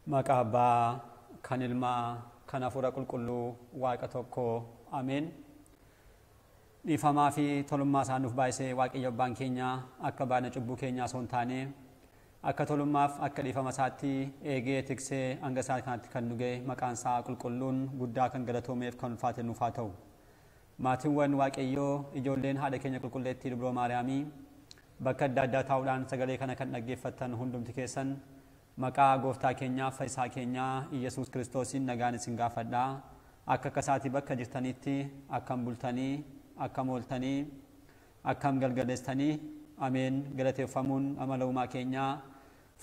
Maqaa Abbaa kan Ilmaa kan Hafuura Qulqulluu Waaqa tokko Ameen. Dhiifamaa fi tolummaa isaa nuuf baay'isee Waaqayyo Abbaan keenya akka baay'ina cubbuu keenyaa osoo hin taane akka tolummaaf akka dhiifama isaatti eegee tiksee hanga isaa kanatti kan nu ga'e maqaan isaa qulqulluun guddaa kan galatoomeef kan ulfaate nuuf haa ta'u. Maatiiwwan Waaqayyoo ijoolleen haadha keenya qulqulleettii Dubroo Maariyaamii bakka adda addaa taa'uudhaan sagalee kana kan dhaggeeffattan hundumti keessan maqaa gooftaa keenyaa fayyisaa keenyaa Iyyasuus Kiristoosiin nagaan isin gaafadhaa. Akka akkasaatii bakka jirtanitti akkam bultanii, akkam ooltanii, akkam galgaleessitanii, ameen. Galateeffamuun amala uumaa keenyaa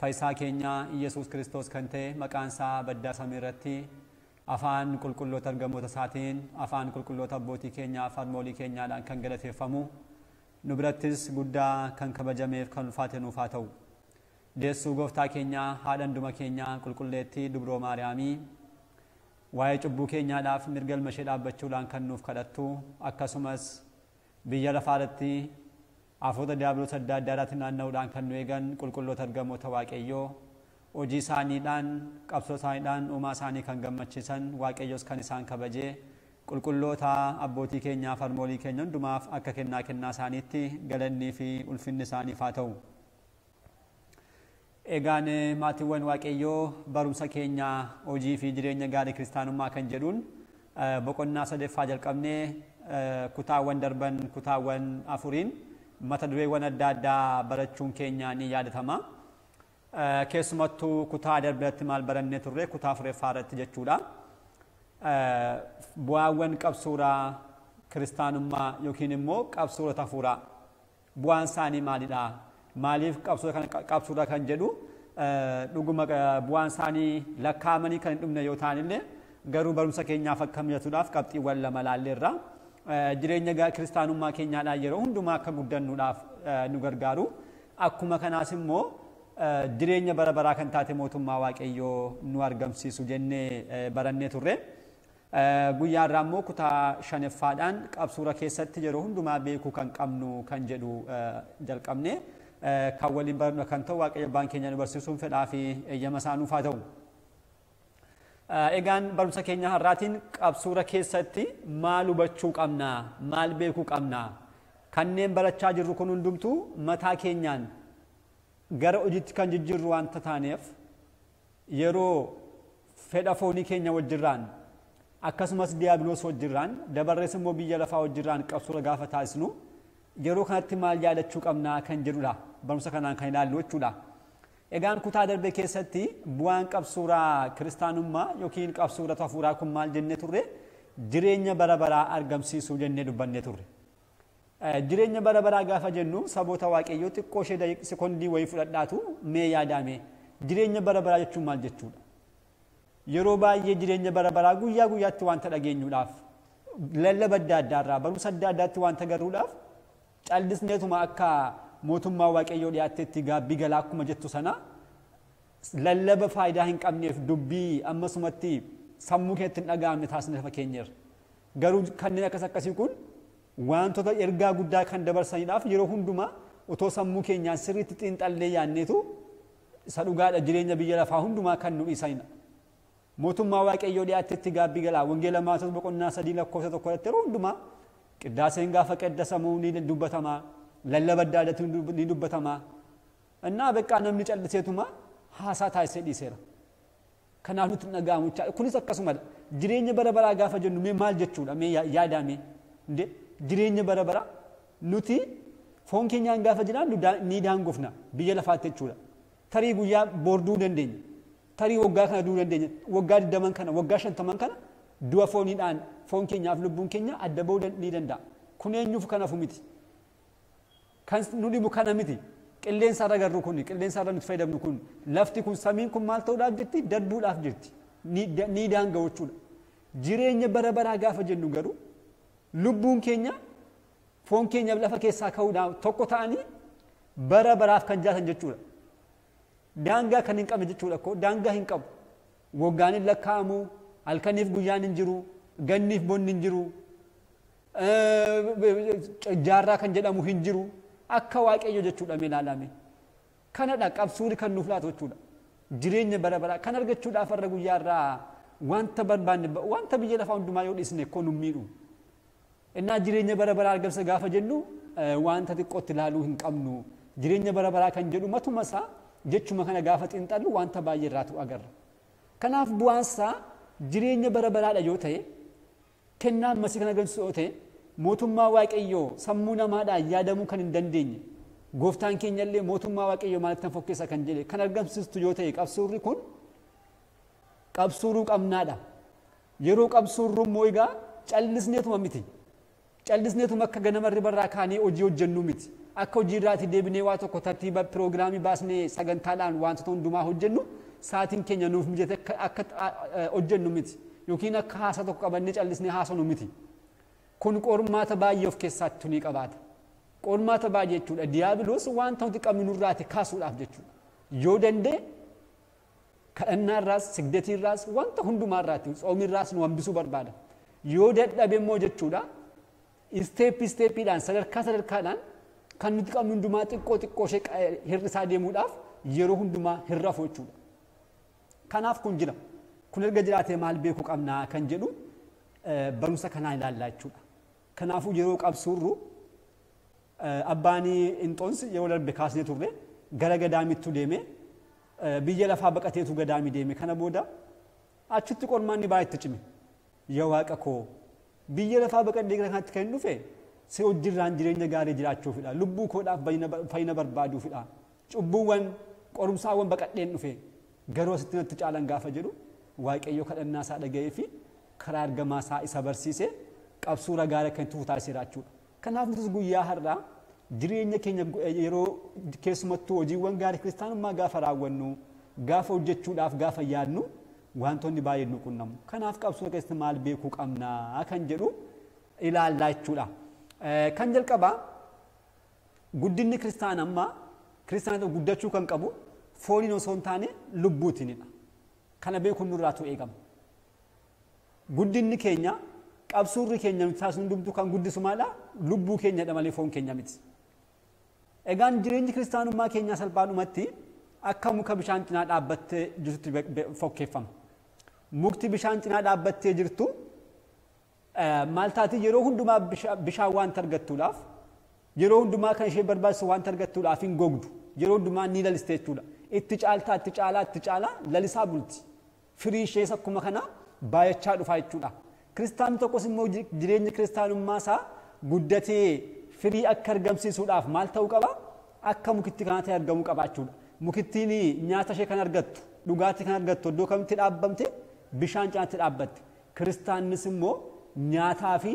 fayyisaa keenyaa Iyyasuus Kiristoos kan ta'e maqaan isaa baddaa samii irratti afaan qulqulloota ergamoota isaatiin afaan qulqulloota abbootii keenyaa fi harmoolii keenyaadhaan kan galateeffamu nu birattis guddaa kan kabajameef kan ulfaate nuuf haa ta'u. Deessuu gooftaa keenyaa haadha hunduma keenyaa qulqulleettii Dubroo Maariyaamii waa'ee cubbuu keenyaadhaaf mirga ilma ishee dhaabbachuudhaan kan nuuf kadhattu akkasumas biyya lafaa irratti hafuurota diiyaabiloos adda addaadhaatti naanna'uudhaan kan nu eegan qulqulloota ergamoota Waaqayyoo hojii isaaniidhaan qabsoo isaaniidhaan uumaa isaanii kan gammachiisan Waaqayyos kan isaan kabajee qulqulloota abbootii keenyaaf harmoolii keenya hundumaaf akka kennaa kennaa isaaniitti galannii fi ulfinni isaaniif haa ta'u. Egaan maatiiwwan Waaqayyoo barumsa keenya hojii fi jireenya gaarii kiristaanummaa kan jedhuun boqonnaa sadaffaa jalqabnee kutaawwan darban kutaawwan afuriin mata dureewwan adda addaa barachuun keenya ni yaadatama. Keessumattuu kutaa darbeetti maal barannee turre kutaa afuraffaa irratti jechuudha. Bu'aawwan qabsuuraa kiristaanummaa yookiin immoo qabsuurota hafuuraa bu'aan isaanii maalidha? Maaliif qabsuura kan jedhu dhuguma bu'aan isaanii lakkaa'amanii kan hin dhumne yoo ta'an illee garuu barumsa keenyaaf akka mijatuudhaaf qabxiiwwan lama laalleerra. Jireenya kiristaanummaa keenyaadhaan yeroo hundumaa akka guddannuudhaaf nu gargaaru. Akkuma kanaas immoo jireenya bara baraa kan taate mootummaa Waaqayyoo nu argamsiisu jennee barannee turre. Guyyaa irraa immoo kutaa shanaffaadhaan qabsuura keessatti yeroo hundumaa beekuu kan qabnu kan jedhu jalqabne. Kan waliin barannu kan ta'u Waaqayyo Abbaan keenya nu barsiisuun fedhaa fi eeyyama isaa nuuf haa ta'u. Egaan barumsa keenya har'aatiin qabsuura keessatti maal hubachuu qabna, maal beekuu qabna? Kanneen barachaa jirru kun hundumtuu mataa keenyaan gara hojiitti kan jijjiirru waanta taaneef yeroo fedha foonii keenya wajjirraan akkasumas diiyaabiloos wajjirraan dabarrees immoo biyya lafaa wajjirraan qabsuura gaafa taasisnu yeroo kanatti maal yaadachuu qabnaa kan jedhudha barumsa kanaan kan ilaallu jechuudha. Egaan kutaa darbe keessatti bu'aan qabsuuraa kiristaanummaa yookiin qabsuura hafuuraa kun maal jennee turre jireenya bara baraa argamsiisuu jennee dubbannee turre. Jireenya bara baraa gaafa jennu saboota Waaqayyoo xiqqoo ishee sekoondii wayii fudhadhaatu mee yaadame jireenya bara baraa jechuun maal jechuudha? Yeroo baay'ee jireenya bara baraa guyyaa guyyaatti wanta dhageenyuudhaaf lallaba adda addaarraa barumsa adda addaatti wanta garuudhaaf callisneetuma akka mootummaa Waaqayyoo dhiyaatteetti gaabbii galaa akkuma jettu sana lallaba faayidaa hin qabneef dubbii ammasumatti sammuu keetti hin dhaga'amne taasisne lafa keenyeerra. Garuu kanneen akkas akkasii kun wantoota ergaa guddaa kan dabarsaniidhaaf yeroo hundumaa otoo sammuu keenyaan sirriitti xiinxallee yaanneetu isa dhugaadha jireenya biyya lafaa hundumaa kan nu dhiisanidha. Mootummaa Waaqayyoo dhiyaatteetti gaabbii galaa Wangeela Maatewos boqonnaa 3 lakkoofsa 1 irratti yeroo hundumaa qiddaaseen gaafa qaddasamu ni dubbatama, lallaba adda addaatu ni dubbatama. Innaa beekaa namni calliseetuma haasaa taasisee dhiiseera. Kanaaf nuti dhaga'amu jechaadha. Kunis akkasumadha. Jireenya bara baraa gaafa jennu mee maal jechuudha? Mee yaadame jireenya bara baraa nuti foon keenyaan gaafa jiraannu ni daangofna biyya lafaatti jechuudha. Tarii guyyaa boorduu dandeenya. Tarii waggaa kana du'uu dandeenya. Waggaa 20 kana, waggaa 50 kana du'a fooniidhaan foon keenyaaf lubbuun keenya adda ba'uu ni danda'a. Kun eenyuuf kanafu miti. Kan nu dhibu kana miti. Qilleensa irra garru kun, qilleensa irra nuti fayyadamnu kun, lafti kun, samiin kun maal ta'uudhaaf jirti? Darbuudhaaf jirti. Ni daanga'u jechuudha. Jireenya bara baraa gaafa jennu garuu lubbuun keenya foon keenya lafa keessaa ka'uudhaan tokko ta'anii bara baraaf kan jiraatan jechuudha. Daangaa kan hin qabne jechuudha koo daangaa hin qabu. Waggaan hin lakkaa'amu, halkaniif guyyaan hin jiru, ganniif bonni hin jiru, jaarraa kan jedhamu hin jiru. Akka Waaqayyo jechuudha mee ilaalame. Kanadha qabsuuri kan nuuf laatu jechuudha. Jireenya bara baraa kan argachuudhaaf har'a guyyaa irraa wanta barbaanne wanta biyya lafaa hundumaa yoo dhiisne koo nu miidhu. Innaa jireenya bara baraa argamsa gaafa jennu wanta xiqqootti ilaaluu hin qabnu. Jireenya bara baraa kan jedhu matuma isaa jechuma kana gaafa xiinxallu wanta baay'ee irraatu agarra. Kanaaf bu'aan isaa jireenya bara baraadha yoo ta'e, kennaa ammasii kan argamsiisu yoo ta'e, mootummaa Waaqayyoo sammuu namaadhaan yaadamuu kan hin dandeenye, gooftaan keenya illee mootummaa Waaqayyoo maalittan fokkeessa kan jedhe kan argamsiistu yoo ta'e, qabsuurri kun qabsuuruu qabnaadha. Yeroo qabsuurru immoo egaa callisneetuma miti. Callisneetuma akka ganama ribarraa kaanee hojii hojjennu miti. Akka hojii irraatii deebinee waa tokko tartiiba piroogiraamii baasnee sagantaadhaan wantoota hundumaa hojjennu sa'aatiin keenya nuuf mijate akka hojjennu miti. Yookiin akka haasaa tokko qabannee callisnee haasofnu miti. Kun qormaata baay'ee of keessaatti ni qabaata. Qormaata baay'ee jechuudha. Diyaabiloos wanta nuti qabnu nurraati kaasuudhaaf jechuudha. Yoo danda'e kadhannaarraas, sigdatiirraas, wanta hundumaarraati, tsoomirraas nu hambisuu barbaada. Yoo dadhabe immoo jechuudha, isteeppii isteeppiidhaan, sadarkaa sadarkaadhaan kan nuti qabnu hundumaa xiqqoo xiqqoo ishee hir'isaa deemuudhaaf yeroo hundumaa hin rafu jechuudha. Kanaaf kun jira. Kun erga jiraatee maal beekuu qabnaa kan jedhu barumsa kanaan ilaallaa jechuudha. Kanaafuu yeroo qabsuurru abbaan Inxoons yeroo darbe kaasnee turre gara gadaamittu deeme, biyya lafaa baqateetu gadaami deeme. Kana booda achitti qormaanni baay'eetti cime. Yaa Waaqa koo, biyya lafaa baqadhee gara kanatti kan hin dhufe si hojirraan jireenya gaarii jiraachuufidha. Lubbuu koodhaaf fayyina barbaaduufidha. Cubbuuwwan qorumsaawwan baqadheen dhufe garuu asitti natti caalan gaafa jedhu, Waaqayyo kadhannaa isaa dhaga'ee fi karaa ergamaa isaa isa barsiise qabsuura gaarii akka inni taasiseera jechuudha. Kanaaf nutis guyyaa har'aa jireenya keenya yeroo keessumattuu hojiiwwan gaarii kiristaanummaa gaafa raawwannu, gaafa hojjechuudhaaf gaafa yaadnu, wantoonni baay'een nu qunnamu. Kanaaf qabsoo keessatti maal beekuu qabnaa kan jedhu ilaallaa jechuudha. Kan jalqabaa, guddinni kiristaanummaa, kiristaanota guddachuu kan qabu fooniin osoo hin taane lubbuutiinidha. Kana beekuun nurraatu eegama. Guddinni keenya, qabsuurri keenya nuti taasisnu hundumtuu kan guddisu maadha? Lubbuu keenyadha malee foon keenya miti. Egaan jireenyi kiristaanummaa keenyaa salphaadhumatti akka muka bishaan cinaa dhaabbattee jirtutti fokkeeffama. Mukti bishaan cinaa dhaabbattee jirtu maal taati? Yeroo hundumaa bishaan waanta argattuudhaaf, yeroo hundumaa kan ishee barbaachisu waanta argattuudhaaf hin gogdu. Yeroo hundumaa ni laliste jechuudha. Itti caaltaa, itti caalaa, itti caalaa lalisaa bulti. Firii ishees akkuma kana baay'achaa dhufaa jechuudha. Kiristaanni tokkos immoo jireenya kiristaanummaa isaa guddatee firii akka argamsiisuudhaaf maal ta'uu qaba? Akka mukitti kanaa ta'e argamuu qaba jechuudha. Mukittiin nyaata ishee kan argattu, dhugaatii kan argattu iddoo kamitti dhaabbamte? Bishaan cinaatti dhaabbatte. Kiristaannis immoo nyaataa fi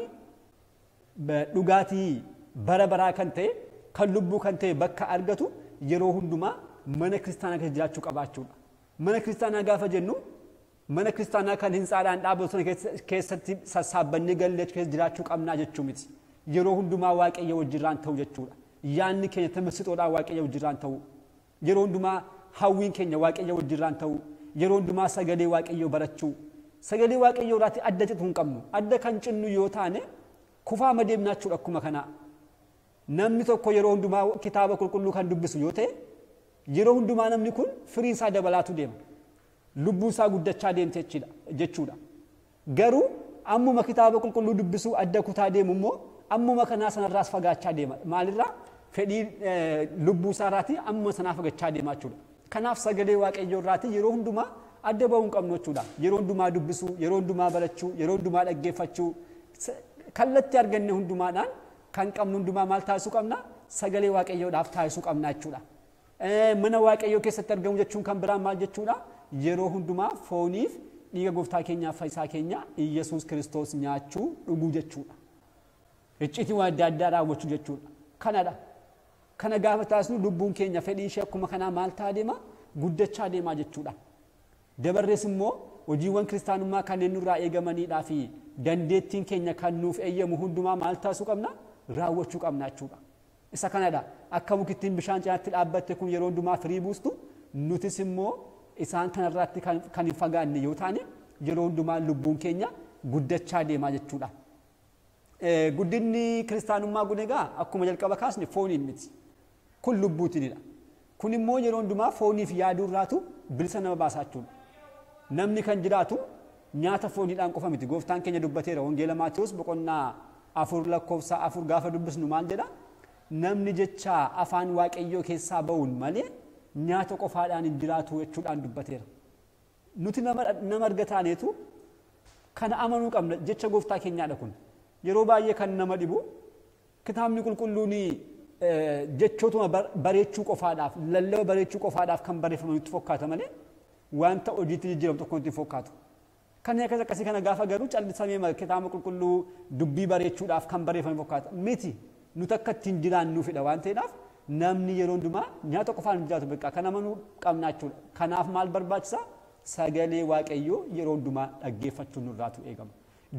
dhugaatii bara baraa kan ta'e, kan lubbuu kan ta'e bakka argatu yeroo hundumaa mana kiristaanaa keessa jiraachuu qaba jechuudha. Mana kiristaanaa gaafa jennu mana kiristaanaa kan hintsaadhaan dhaabbatu sana keessatti sassaabbannee gallee keessa jiraachuu qabnaa jechuu miti. Yeroo hundumaa Waaqayyo wajjirraan ta'u jechuudha. Yaanni keenya tamassixoodhaan Waaqayyo wajjirraan ta'u. Yeroo hundumaa hawwiin keenya Waaqayyo wajjirraan ta'u. Yeroo hundumaa sagalee Waaqayyoo barachuu. Sagalee Waaqayyoo irraatti adda citu hin qabnu. Adda kan cinnu yoo taane kufaa madeemnaa jechuudha akkuma kanaa. Namni tokko yeroo hundumaa kitaaba qulqulluu kan dubbisu yoo ta'e, yeroo hundumaa namni kun firiin isaa dabalaatu deema. Lubbuun isaa guddachaa deemte jechuudha. Garuu ammuma kitaaba qulqulluu dubbisuu adda kutaa deemu immoo ammuma kanaa sanarraas fagaachaa deema. Maalirraa? Fedhii lubbuu isaarraati ammuma sanaa fagaachaa deema jechuudha. Kanaaf sagalee Waaqayyoo irraati yeroo hundumaa adda bahuu hin qabnu jechuudha. Yeroo hundumaa dubbisuu, yeroo hundumaa barachuu, yeroo hundumaa dhaggeeffachuu, kallattii arganne hundumaadhaan kan qabnu hundumaa maal taasisuu qabna? Sagalee Waaqayyoodhaaf taasisuu qabna jechuudha. Mana Waaqayyoo keessatti argamu jechuun kan biraan maal jechuudha? Yeroo hundumaa fooniif dhiiga gooftaa keenyaaf fayyisaa keenya Iyyasuus Kiristoos nyaachuu, dhuguu jechuudha. Icciitii waan adda addaa raawwachuu jechuudha. Kanadha. Kana gaafa taasisnu lubbuun keenya fedhii ishee akkuma kanaa maal ta'aa deema? Guddachaa deemaa jechuudha. Dabarrees immoo hojiiwwan kiristaanummaa kanneen nurraa eegamaniidhaa fi dandeettiin keenya kan nuuf eeyyamu hundumaa maal taasisuu qabna? Raawwachuu qabna jechuudha. Isa kanadha. Akka mukittiin bishaan cinaatti dhaabbatte kun yeroo hundumaa firii buustu, nutis immoo isaan kanarraatti kan hin fagaanne yoo taane yeroo hundumaa lubbuun keenya guddachaa deemaa jechuudha. Guddinni kiristaanummaa kun egaa akkuma jalqaba kaasne fooniin miti. Kun lubbuutiinidha. Kun immoo yeroo hundumaa fooniif yaaduu irraatu bilisa nama baasaa jechuudha. Namni kan jiraatu nyaata fooniidhaan qofa miti. Gooftaan keenya dubbateera. Wangeela Maatewos boqonnaa 4 lakkoofsa 4 gaafa dubbisnu maal jedha? Namni jecha afaan Waaqayyoo keessaa ba'uun malee nyaata qofaadhaan hin jiraatu jechuudhaan dubbateera. Nuti nama arga taaneetu kana amanuu qabna. Jecha gooftaa keenyaadha kun. Yeroo baay'ee kan nama dhibu kitaabni qulqulluun jechootuma bareechuu qofaadhaaf, lallaba bareechuu qofaadhaaf kan barreeffame nutti fakkaata malee wanta hojiitti jijjiiramu tokko nutti hin fakkaatu. Kanneen akkas akkasii kana gaafa garuu callisamee kitaaba qulqulluu dubbii bareechuudhaaf kan barreeffame fakkaata. Miti, nuti akka ittiin jiraannuufidha waan ta'eedhaaf namni yeroo hundumaa nyaata qofaan hin jiraatu beekaa kan amanuu qabna jechuudha. Kanaaf maal barbaachisa? Sagalee Waaqayyoo yeroo hundumaa dhaggeeffachuun nurraatu eegama.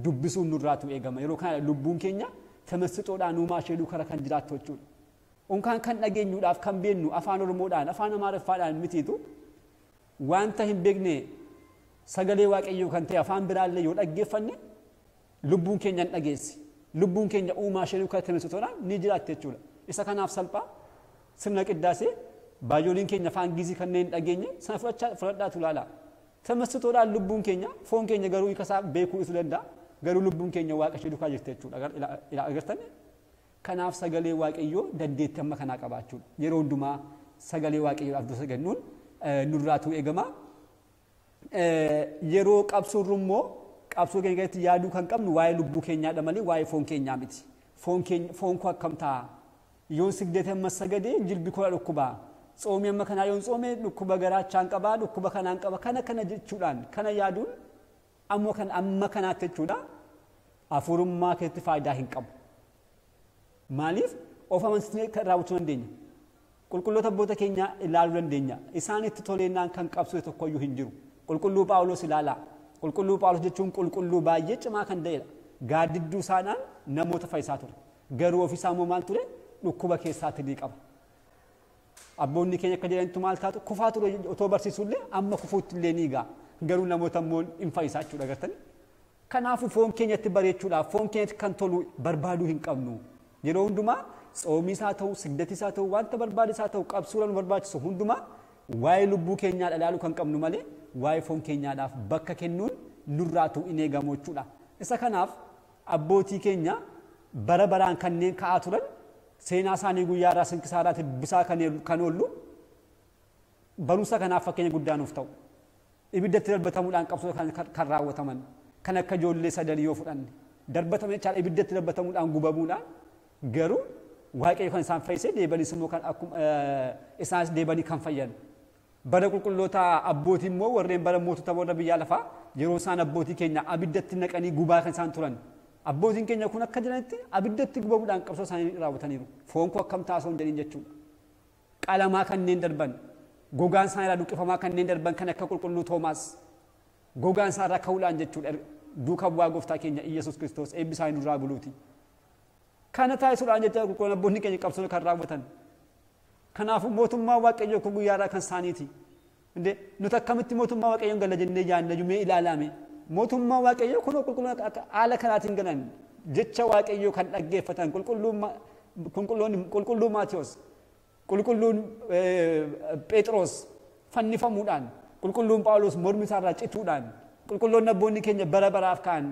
Dubbisuun nurraatu eegama. Yeroo kana lubbuun keenya tamassixoodhaan uumaa ishee duukaa kan jiraattu jechuudha. Unkaan kan dhageenyuudhaaf kan beennu afaan Oromoodhaan, afaan Amaariffaadhaan mitiitu wanta hin beekne sagalee Waaqayyoo kan ta'e afaan biraallee yoo dhaggeeffanne lubbuun keenya hin dhageessi. Lubbuun keenya uumaa ishee duukaa tamassixoodhaan ni jiraatti jechuudha. Isa kanaaf salphaa sirna qiddaasee baay'ooliin keenya afaan Giizii kanneen hin dhageenye sana fudhadhaatu ilaala. Tamassixoodhaan lubbuun keenya foon keenya garuu hiika isaa beekuu isuu danda'a. Garuu lubbuun keenya Waaqa ishee duukaa jirti jechuudha. Agartanii? Kanaaf sagalee Waaqayyoo dandeettii amma kanaa qabaachuudha. Yeroo hundumaa sagalee Waaqayyoodhaaf dursa kennuun nurraatu eegama. Yeroo qabsoorru immoo qabsoo keenya keessatti yaaduu kan qabnu waa'ee lubbuu keenyaadha malee waa'ee foon keenyaa miti. Foon keenya, foon koo akkam ta'a? Yoon sigdate amma sagadee jilbi koo dhukkuba. Tsoomii amma kanaa yoon tsoome dhukkuba garaachaan qabaa, dhukkuba kanaan qaba. Kana kana jechuudhaan kana yaaduun ammoo kan amma kanaatti jechuudha. Hafuurummaa keessatti faayidaa hin qabu. Maaliif? Of amansiisnee kan raawwachuu dandeenya. Qulqulloota abboota keenyaa ilaaluu dandeenya. Isaan itti toleennaan kan qabsoo tokkoyyuu hin jiru. Qulqulluu Phaawulos ilaalaa. Qulqulluu Phaawulos jechuun qulqulluu baay'ee cimaa kan ta'edha. Gaaddidduu isaadhaan namoota fayyisaa ture. Garuu ofiisaa immoo maal ture? Dhukkuba keessaatti ni qaba. Abboonni keenya akka jedhanitti maal taatu? Kufaa ture otoo barsiisullee amma kufuutti illee ni ga'a. Garuu namoota immoo hin fayyisaa jechuudha agartanii. Kanaafuu foon keenyatti bareechuudhaaf foon keenyatti kan tolu barbaaduu hin qabnu. Yeroo hundumaa tsoomii isaa ta'u, sigdatii isaa ta'u, wanta barbaade isaa ta'u, qabsuudha nu barbaachisu hundumaa waa'ee lubbuu keenyaa ilaaluu kan qabnu malee waa'ee foon keenyaadhaaf bakka kennuun nurraatu hin eegamu jechuudha. Isa kanaaf abbootii keenya bara baraan kanneen ka'aa turan seenaa isaanii guyyaa irraa sinkisaaraatti dubbisaa kan oollu barumsa kanaaf fakkeenya guddaa nuuf ta'u. Ibiddatti darbatamuudhaan qabsoo kan raawwataman kan akka ijoollee sadanii yoo fudhanne darbatame jechaadha. Ibiddatti darbatamuudhaan gubamuudhaan garuu Waaqayyo kan isaan fayyise deebaniis immoo kan akkuma isaanis deebanii kan fayyan. Bara qulqulloota abbootii immoo warreen bara mootota warra biyya lafaa yeroo isaan abbootii keenya abiddatti naqanii gubaa kan isaan turan. Abbootiin keenya kun akka jiranitti abiddatti gubamuudhaan qabsoo isaanii raawwataniiru. Foon koo akkam taasoo hin jedhin jechuudha. Qalamaa kanneen darban, gogaan isaanii irraa duqqifamaa kanneen darban kan akka qulqulluu Toomaas gogaan isaa irraa ka'uudhaan jechuudha. Duuka bu'aa gooftaa keenya Iyyasuus Kiristoos eebbi isaanii nurraa buluuti. Kana taasisuudhaan jecha qulqulluun abboonni keenya qabsoo kan raawwatan. Kanaafuu mootummaa Waaqayyoo kun guyyaa irraa kan isaaniiti. Indee nuti akkamitti mootummaa Waaqayyoon gala jennee yaadna mee ilaalame. Mootummaa Waaqayyoo kun qulqulluun akka haala kanaatiin galan jecha Waaqayyoo kan dhaggeeffatan qulqulluu Maatiyos, qulqulluun Phexros fannifamuudhaan, qulqulluun Phaawulos mormi isaarraa cituudhaan, qulqulloonni abboonni keenya bara baraaf ka'an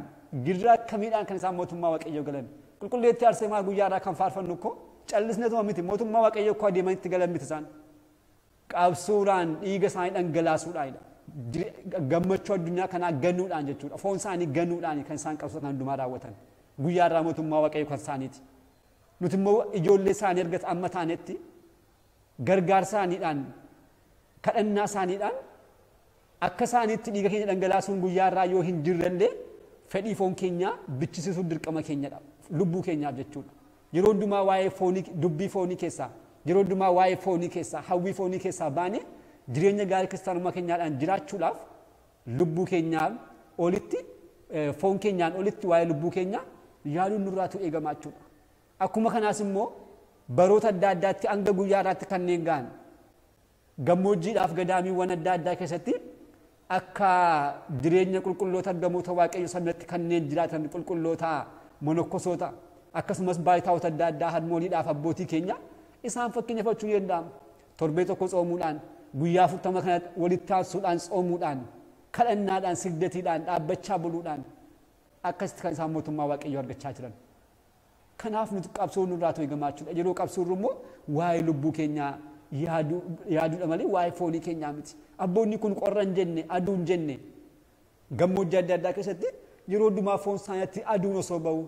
gidiraa akkamiidhaan kan isaan mootummaa Waaqayyoo galan. Qulqulleettii Arseemaa guyyaa irraa kan faarfannu koo callisneetuma miti mootummaa Waaqayyoo koo adeemanitti galan miti isaan. Qabsuudhaan dhiiga isaanii dhangalaasuudhaanidha. Gammachuu addunyaa kanaa ganuudhaan jechuudha. Foon isaanii ganuudhaan kan isaan qabsoo kan hundumaa raawwatan. Guyyaa irraa mootummaa Waaqayyoo kan isaaniiti. Nuti immoo ijoollee isaanii erga amma taanetti gargaarsa isaaniidhaan kadhannaa isaaniidhaan akka isaaniitti dhiiga keenya dhangalaasuun guyyaa irraa yoo hin jirrellee fedhii foon keenyaa bichisiisuun dirqama keenyadha. Lubbuu keenyaaf jechuudha. Yeroo hundumaa waa'ee foonii, dubbii foonii keessaa, yeroo hundumaa waa'ee foonii keessaa, hawwii foonii keessaa baanee jireenya gaarii kiristaanummaa keenyaadhaan jiraachuudhaaf lubbuu keenyaan olitti, foon keenyaan olitti waa'ee lubbuu keenyaa yaaduun nurraatu eegamaa jechuudha. Akkuma kanaas immoo baroota adda addaatti hanga guyyaa irraatti kanneen ga'an gammoojjiidhaaf gadaamiiwwan adda addaa keessatti akka jireenya qulqulloota ergamoota Waaqayyo sanatti kanneen jiraatan qulqulloota monokkosoota akkasumas baay'itaawota adda addaa harmooliidhaaf abbootii keenya isaan fakkeenya fudhachuu ni danda'ama. Torbee tokko tsoomuudhaan, guyyaa 40 kana walitti taasisuudhaan tsoomuudhaan, kadhannaadhaan, sigdatiidhaan, dhaabbachaa buluudhaan akkasitti kan isaan mootummaa Waaqayyoo argachaa jiran. Kanaaf nuti qabsoo nurraa eegamaa jechuudha. Yeroo qabsoorru immoo waa'ee lubbuu keenyaa yaaduudha malee waa'ee foonii keenyaa miti. Abboonni kun qorra hin jenne, aduu hin jenne, gammoojjii adda addaa keessatti yeroo hundumaa foon isaaniitti aduun osoo ba'u,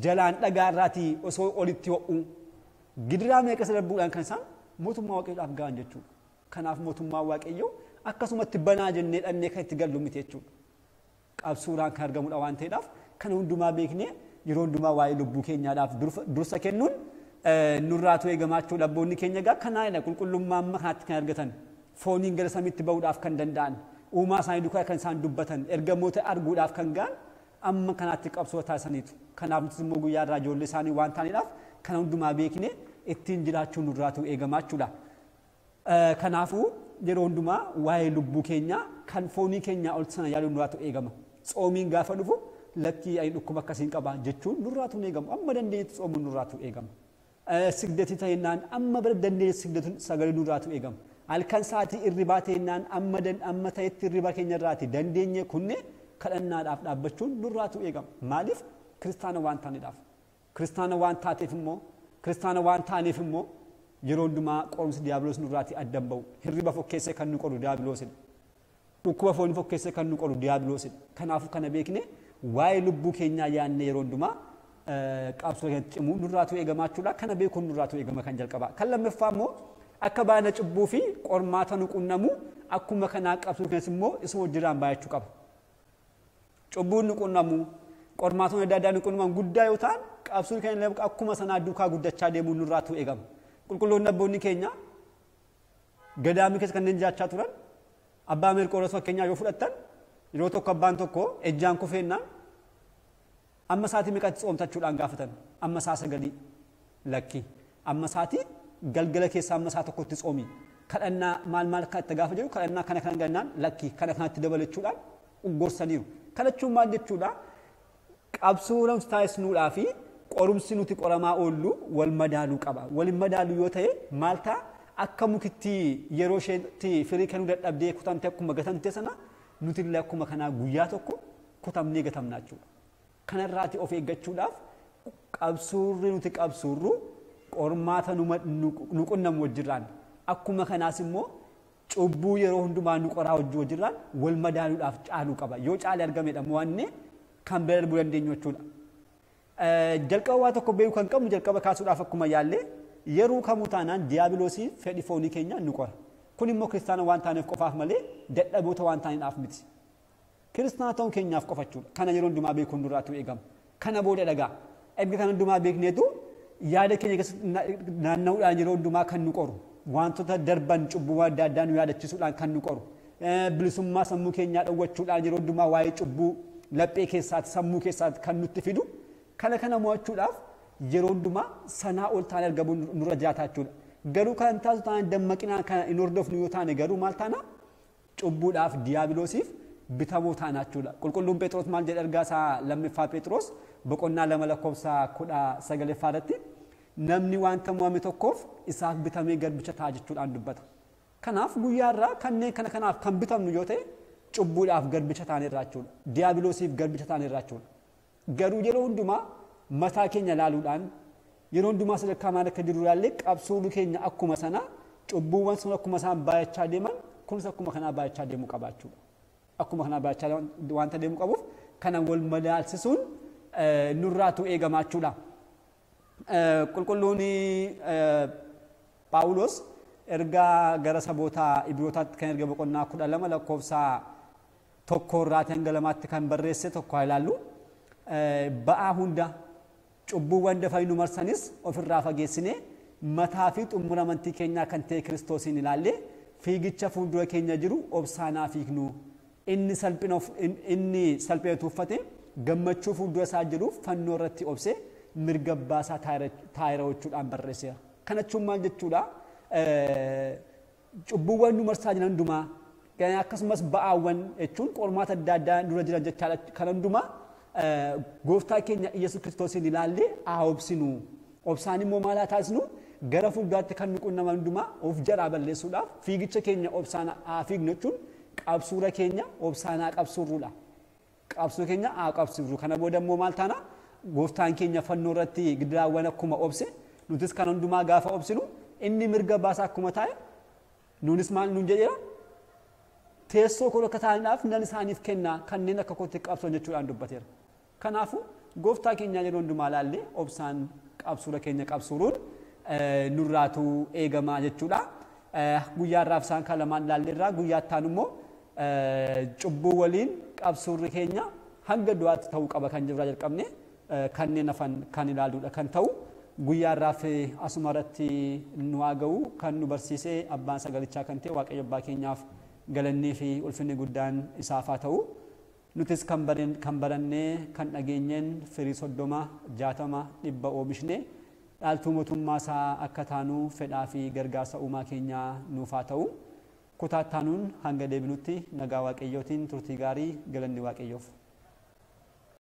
jalaan dhagaa irraatii osoo olitti ho'u, gidiraa meeqa isa darbuudhaan kan isaan mootummaa Waaqayyoodhaaf ga'an jechuudha. Kanaaf mootummaa Waaqayyoo akkasumatti banaa jennee dhannee kan itti gallu miti jechuudha. Qabsuuraan kan argamudha waan ta'eedhaaf kana hundumaa beeknee yeroo hundumaa waa'ee lubbuu keenyaadhaaf dursa kennuun nurraatu eegamaa jechuudha. Abboonni keenya egaa kanaadha qulqullummaa amma kanaatti kan argatan, fooniin gara samiitti ba'uudhaaf kan danda'an, uumaa isaanii duukaa kan isaan dubbatan, ergamoota arguudhaaf kan ga'an amma kanaatti qabsoo taasisaniitu. Kanaaf nutis immoo guyyaa irraa ijoollee isaanii waan ta'aniidhaaf kana hundumaa beeknee ittiin jiraachuun nurraatu eegamaa jechuudha. Kanaafuu yeroo hundumaa waa'ee lubbuu keenyaa kan foonii keenyaa ol sana yaaduun nurraatu eegama. Tsoomiin gaafa dhufu lakkii ani dhukkuba akkasiin qaba jechuun nurraatu hin eegamu. Amma dandeenyetti tsoomuun nurraatu eegama. Sigdatii ta'ennaan amma bara dandeenyetti sigdatuun sagalee nurraatu eegama. Halkan sa'aatii irribaa ta'ennaan amma ta'etti irribaa keenya irraati dandeenye kunne kadhannaadhaaf dhaabbachuun nurraatu eegama. Maaliif? Kiristaana waan taaneedhaaf. Kiristaana waan taateef immoo, kiristaana waan taaneef immoo yeroo hundumaa qorumsi diiyaabiloos nurraati adda hin ba'u. Hirriba fokkeessee kan nu qoru diiyaabiloosidha. Dhukkuba foonii fokkeessee kan nu qoru diiyaabiloosidha. Kanaafuu kana beekne waa'ee lubbuu keenyaa yaadne yeroo hundumaa qabsoo keenyatti cimuu nurraatu eegamaa jechuudha. Kana beekuun nurraatu eegama kan jalqabaa. Kan lammaffaa immoo akka baana cubbuu fi qormaata nu qunnamu akkuma kanaa qabsoo keenyas immoo isuma wajjiraan baay'achuu qaba. Cubbuun nu qunnamu, qormaatonni adda addaa nu qunnaman guddaa yoo ta'an qabsoon keenya akkuma sanaa duukaa guddachaa deemuun nurraatu eegama. Qulqulloonni abboonni keenya gadaamii keessa kanneen jiraachaa turan abbaa Meerqooros fakkeenyaa yoo fudhattan yeroo tokko abbaan tokko ejjaan kufeennaan amma sa'aatii meeqatti tsoomtachuudhaan gaafatan, amma sa'a 9 lakki, amma sa'aatii galgala keessaa amma sa'a 1tti tsoomi, kadhannaa maal maal akka itti gaafa jedhu kadhannaa kana kana gannaan lakki kana kanatti dabalachuudhaan gorsaniiru. Kadhachuun maal jechuudha? Qabsoo nuti taasisnuudhaa fi qorumsi nuti qoramaa oollu wal madaaluu qaba. Wal madaaluu yoo ta'e maal ta'a? Akka mukitti yeroo isheetti firii kennuu dadhabdee kutamtee akkuma gatamte sana nuti illee akkuma kanaa guyyaa tokko kutamnee gatamna jechuudha. Kanarraati of eeggachuudhaaf qabsuurri nuti qabsuurru qormaata nu qunnamu wajjirraan akkuma kanaas immoo cubbuu yeroo hundumaa nu qoraa wajjirraan wal madaaluudhaaf caaluu qaba. Yoo caale argamedha mo'annee kan bira darbuu dandeenyu jechuudha. Jalqaba waa tokko beekuu kan qabnu jalqaba kaasuudhaaf akkuma yaallee yeroo kamuu taanaan diiyaabiloosii fedhi foonii keenya nu qora. Kun immoo kiristaana waan taaneef qofaaf malee dadhaboota waan taaneedhaaf miti. Kiristaana ta'uun keenyaaf qofa jechuudha. Kana yeroo hundumaa beekuun nurraatu eegama. Kana booda dhagaa. Erga kana hundumaa beekneetu yaada keenya keessatti naanna'uudhaan yeroo hundumaa kan nu qoru, wantoota darban cubbuu adda addaa nu yaadachiisuudhaan kan nu qoru, bilisummaa sammuu keenyaa dhowwachuudhaan yeroo hundumaa waa'ee cubbuu laphee keessaatti sammuu keessaatti kan nutti fidu, kana kana mo'achuudhaaf yeroo hundumaa sanaa ol taane argamuun nurra jiraata jechuudha. Garuu kan taasisu taane dammaqinaan kana hin hordofnu yoo taane garuu maal taana? Cubbuudhaaf diiyaabiloosiif bitamoo taana jechuudha. Qulqulluun Phexros maal jedha ergaa isaa lammaffaa Phexros boqonnaa 2 lakkoofsa 19 irratti namni wanta mo'ame tokkoof isaaf bitamee garbicha ta'a jechuudhaan dubbata. Kanaaf guyyaa irraa kanneen kana kanaaf kan bitamnu yoo ta'e cubbuudhaaf garbicha taanerraa jechuudha. Diiyaabiloosiif garbicha taanerraa jechuudha. Garuu yeroo hundumaa mataa keenya ilaaluudhaan yeroo hundumaa sadarkaa maal akka jiru ilaallee qabsuun keenya akkuma sana cubbuuwwan sun akkuma isaan baay'achaa deeman kunis akkuma kanaa baay'achaa deemuu qaba jechuudha. Akkuma kanaa baay'achaa wanta deemuu qabuuf kana wal madaalsisuun nurraatu eegamaa jechuudha. Qulqulluun Phaawulos ergaa gara saboota Ibrootaatti kan erga boqonnaa 12 lakkoofsa 1 irraatii hanga 2tti kan barreesse tokko haa ilaallu. Ba'aa hunda cubbuuwwan dafanii nu marsanis ofirraa fageessinee mataa fi xumura amantii keenyaa kan ta'e Kiristoosiin ilaallee fiigicha fuuldura keenya jiru obsaanaa fiignu. Inni salphina tuuffate gammachuu fuuldura isaa jiruuf fannoo irratti obsee mirga abbaa isaa taayira jechuudhaan barreesseera. Kana jechuun maal jechuudha? Cubbuuwwan nu marsaa jiran hundumaa akkasumas ba'aawwan jechuun qormaata adda addaa dura jiran jechaadha. Kana hundumaa gooftaa keenya Iyyasuus Kiristoosiin ilaallee haa obsinu. Obsaan immoo maal haa taasisnu? gara fuulduraatti kan nu qunnaman hundumaa of jalaa balleessuudhaaf fiigicha keenya obsaan haa fiignu jechuun qabsuura keenya obsaan haa qabsuurruudha. Qabsoo keenya haa qabsiifnu. Kana booda immoo maal taana? Gooftaan keenya fannoo irratti gidiraawwan akkuma obse, nutis kan hundumaa gaafa obsinu, inni mirga baasaa akkuma taa'e, nuunis maal nuun jedheera? Teessoo koo akka ta'aniidhaaf nan isaaniif kenna kanneen akka kootti qabsoon jechuudhaan dubbateera. Kanaafuu gooftaa keenyaa yeroo hundumaa ilaallee obsaan qabsuura keenya qabsuuruun nurraatu eegamaa jechuudha. Guyyaa irraaf isaan kan lamaan ilaalleerraa, guyyaa itti aanu immoo cubbuu waliin qabsuurri keenya hanga du'aatti ta'uu qaba kan jirraa jalqabne kanneen hafan kan ilaaluudha kan ta'u. Guyyaa irraaf asuma irratti nu haa ga'u. Kan nu barsiise abbaan sagalichaa kan ta'e Waaqayyo abbaa keenyaaf galannii fi ulfinni guddaan isaaf haa ta'u. Nutis kan barannee kan dhageenyeen firii 30, 60, 100 oomishne dhaaltuu mootummaa isaa akka taanu fedhaa fi gargaarsa uumaa keenyaa nuuf haa ta'u. Kutaa taanuun hanga deebinutti nagaa Waaqayyootiin turtii gaarii, galanni Waaqayyoof.